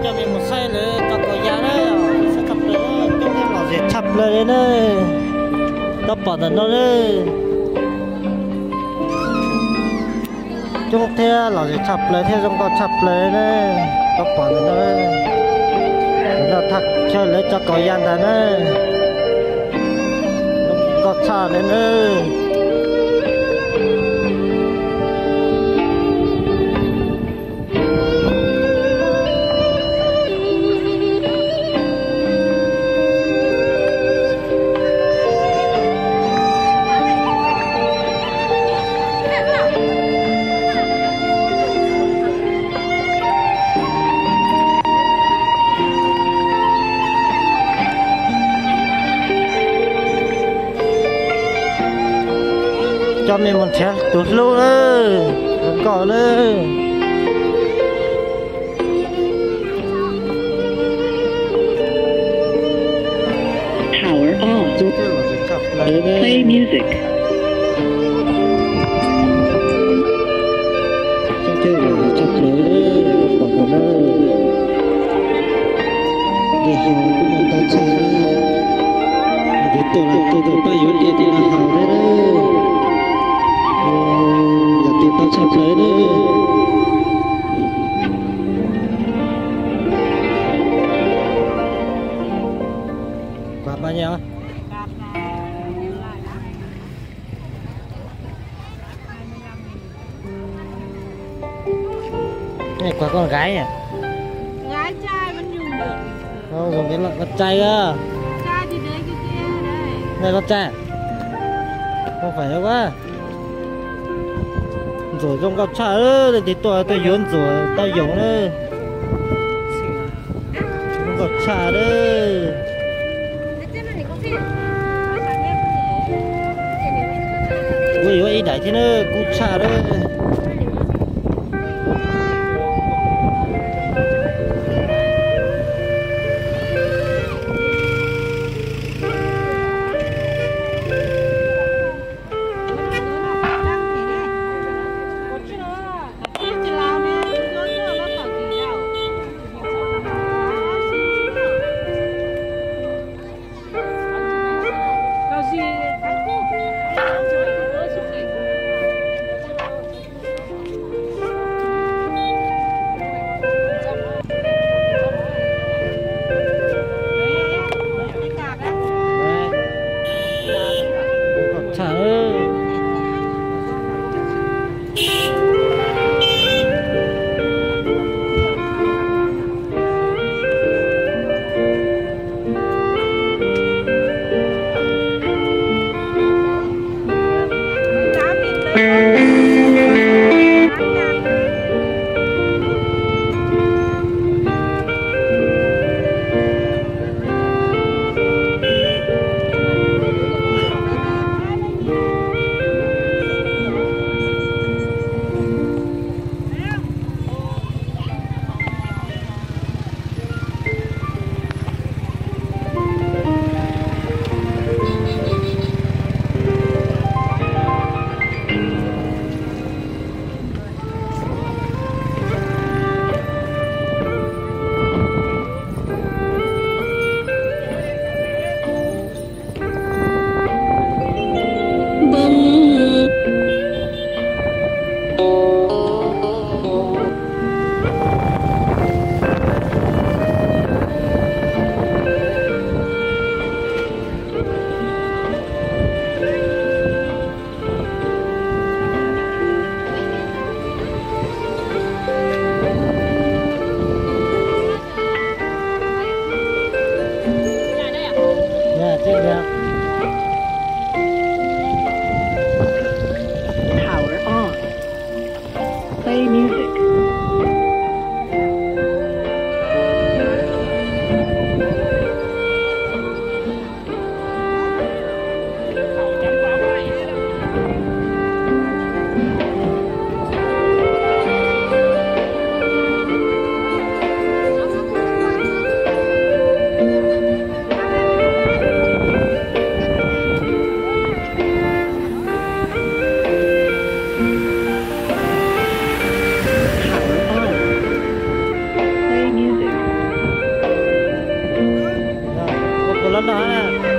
Coj nej mus saib lawv cov kaus ya na, saib tshaj plaws, coob thiab lom zem tshaj plaws li na. Tab pom ntawm no na, coob thiab lom zem tshaj plaws thiab zoo nkauj tshaj plaws na. Tab pom ntawm no, ntawm no thaj chaw lawv cov kaus ya ntag na, zoo nkauj tshaj li na. Coj nej mus nrhiav tus hlub na, zoo nkauj na. Power off. Play music. Coob thiab lom zem tshaj plaws, pom ntawm no, nqis haus kuj muaj ntau tshaj na. Nqis tuaj los tuaj rau pab yuav diav tim no haus thiab na. Yog tias ntau tshaj plaws na. Quạt bao nhiêu? Này quạt con gái nhỉ? Gái trai vẫn dùng được. Không, dùng cái loại con trai cơ. Trai thì để kia kia đây. Này con trai. Không phải đâu á. Ntxuam zoo nkauj tshaj, tig tuaj tuaj yuav ntxuam tau yoov na. Zoo nkauj tshaj na. Kuv yuav ib daim thiab na, kub tshaj na. Los no na.